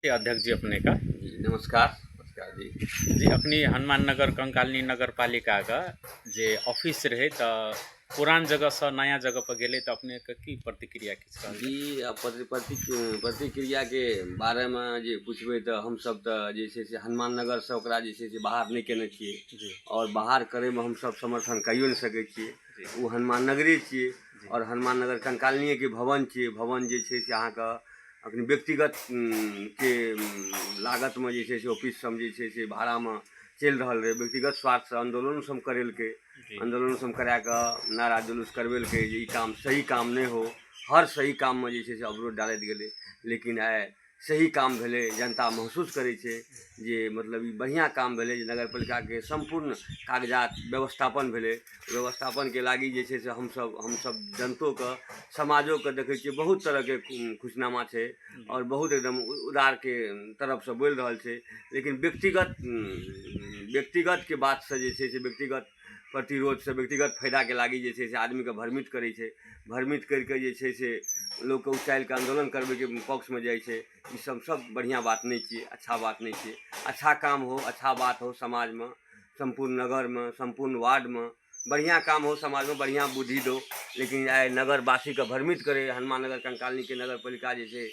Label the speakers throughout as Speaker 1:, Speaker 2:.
Speaker 1: अध्यक्ष जी अपने का।
Speaker 2: जी नमस्कार। नमस्कार जी।
Speaker 1: जी अखनी हनुमान नगर कंकालिनी नगर पालिका का जे ऑफिस रहे तऽ पुरान जगहसँ नया जगह पर गेलै तऽ अपनेके की प्रतिक्रिया किछु कहल?
Speaker 2: जी आ प्रतिक्रियाके बारेमे जे पुछबै तऽ हमसब तऽ जे छै से हनुमान नगरसँ ओकरा जे छै से बाहर नहि केने छियै।
Speaker 1: जी।
Speaker 2: आओर बाहर करैमे हमसब समर्थन कइयो नहि सकै छियै।
Speaker 1: जी।
Speaker 2: ओ हनुमान नगरे छियै।
Speaker 1: जी।
Speaker 2: आओर हनुमान नगर कंकालिनीएके भवन छियै। भवन जे छै से अहाँके अखन व्यक्तिगत के लागतमे जे छै से ऑफिस सब जे छै से भाड़ामे चलि रहल रहै। व्यक्तिगत स्वार्थसँ आन्दोलन सब करेलकै।
Speaker 1: जी।
Speaker 2: आन्दोलन सब करा कऽ नारा जुलूस करबेलकै जे ई काम सही काम नहि हो। हर सही काममे जे छै से अवरोध डालैत गेलै, लेकिन आइ सही काम भेलै। जनता महसूस करै छै जे मतलब ई बढ़िआँ काम भेलै जे नगरपालिकाके सम्पूर्ण कागजात व्यवस्थापन भेलै। व्यवस्थापनके लागी जे छै से हमसब जनतोके समाजोके देखै छियै बहुत तरहके खुशनामा छै आओर बहुत एकदम उदारके तरफसँ बोलि रहल छै, लेकिन व्यक्तिगतके बातसँ जे छै से व्यक्तिगत प्रतिरोधसँ व्यक्तिगत फायदाके लागी जे छै से आदमीके भ्रमित करै छै। भ्रमित करिके जे छै से लोकके उचालिके आन्दोलन करबैके पक्षमे जाइ छै। ई सब बढ़िआँ बात नहि छियै, अच्छा बात नहि छियै। अच्छा काम हो, अच्छा बात हो समाजमे, सम्पूर्ण नगरमे, सम्पूर्ण वार्डमे बढ़िआँ काम हो, समाजमे बढ़िआँ बुद्धि दो, लेकिन आइ नगरवासीके भ्रमित करै हनुमान नगर कंकालिनीके नगरपालिका जे छै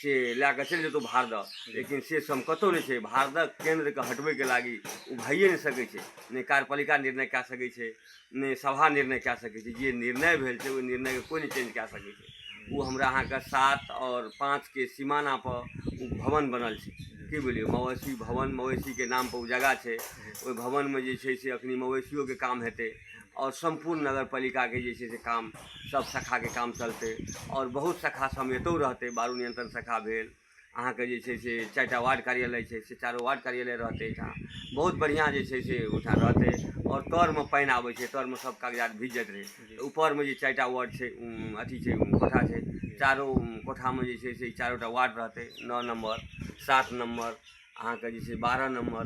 Speaker 2: से लए कऽ चलि जेतौ भारदह, लेकिन से सब कतहु नहि छै। भारदह केन्द्रके हटबैके लागी ओ भइए नहि सकै छै। नहि कार्यपालिका निर्णय कए सकै छै, नहि सभा निर्णय कए सकै छै। जे निर्णय भेल छै ओहि निर्णयके कोइ नहि चेंज कए सकै छै। ओ हमरा अहाँके 7 आओर 5 के सीमानापर ओ भवन बनल छै। की बुझलियै, मवेशी भवन, मवेशीके नामपर ओ जगह छै। ओहि भवनमे जे छै से अखनी मवेशियोके काम हेतै आओर सम्पूर्ण नगरपालिकाके जे छै से काम सब शाखाके काम चलतै आओर बहुत शाखा सब एतौ रहतै। बालू नियंत्रण शाखा भेल अहाँके जे छै से 4टा वार्ड कार्यालय छै, से 4 वार्ड कार्यालय रहतै एहिठाम। बहुत बढ़िआँ जे छै से ओहिठाम रहतै। आओर तरमे पानि आबै छै, तरमे सब कागजात भीज जाइत रहै। ऊपरमे जे 4टा वार्ड छै, अथी छै, कोठा छै, चारो कोठामे जे छै से 4टा वार्ड रहतै। 9 नम्बर, 7 नम्बर, अहाँके जे छै 12 नम्बर,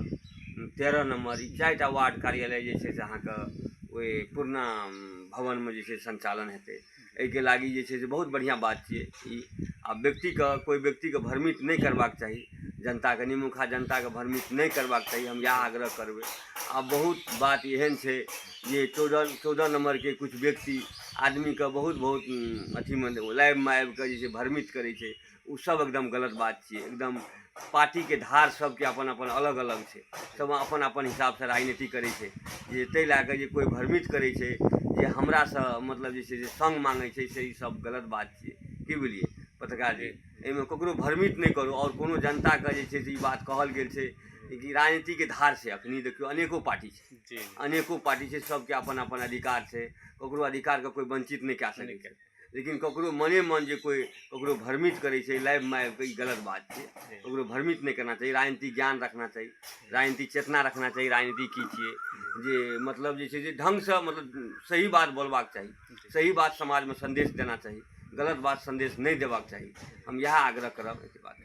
Speaker 2: 13 नम्बर, ई 4टा वार्ड कार्यालय जे छै से अहाँके ओहि पुरना भवनमे जे छै सञ्चालन हेतै। एहिके लागी जे छै से बहुत बढ़िआँ बात छियै ई। आ व्यक्तिके, कोइ व्यक्तिके भ्रमित नहि करबाक चाही, जनताके, निमुखा जनताके भ्रमित नहि करबाक चाही, हम इएह आग्रह करबै। आ बहुत बात एहन छै जे 14 नम्बरके किछु व्यक्ति आदमीके बहुत बहुत अथीमे लाइवमे आबिकऽ जे छै भ्रमित करै छै, ओ सब एकदम गलत बात छियै। एकदम पार्टीके धार सबके अपन अपन अलग अलग छै, सब अपन अपन हिसाबसँ राजनीति करै छै। जे ताहि लए कऽ जे कोइ भ्रमित करै छै जे हमरासँ मतलब जे छै से सङ्ग माँगै छै, से ई सब गलत बात छियै। की बुझलियै पत्रकार जी, एहिमे ककरो भ्रमित नहि करू। आओर कोनो जनताके जे छै से ई बात कहल गेल छै कि राजनीतिके धार छै। अखनी देखियौ अनेको पार्टी छै,
Speaker 1: जी।
Speaker 2: अनेको पार्टी छै, सबके अपन अपन अधिकार छै, ककरो अधिकारके कोइ वञ्चित नहि कए सकै छै। लेकिन ककरो मने मन जे कोइ ककरो भ्रमित करै छै लाइवमे आबिकऽ, ई गलत बात छै।
Speaker 1: जी।
Speaker 2: ककरो भ्रमित नहि करना चाही। राजनीतिक ज्ञान रखना चाही, राजनीतिक चेतना रखना चाही। राजनीति की छियै जे मतलब जे छै से ढङ्गसँ मतलब सही बात बोलबाक चाही, सही बात समाजमे सन्देश देना चाही, गलत बात सन्देश नहि देबाक चाही। हम इएह आग्रह करब, एहि बात।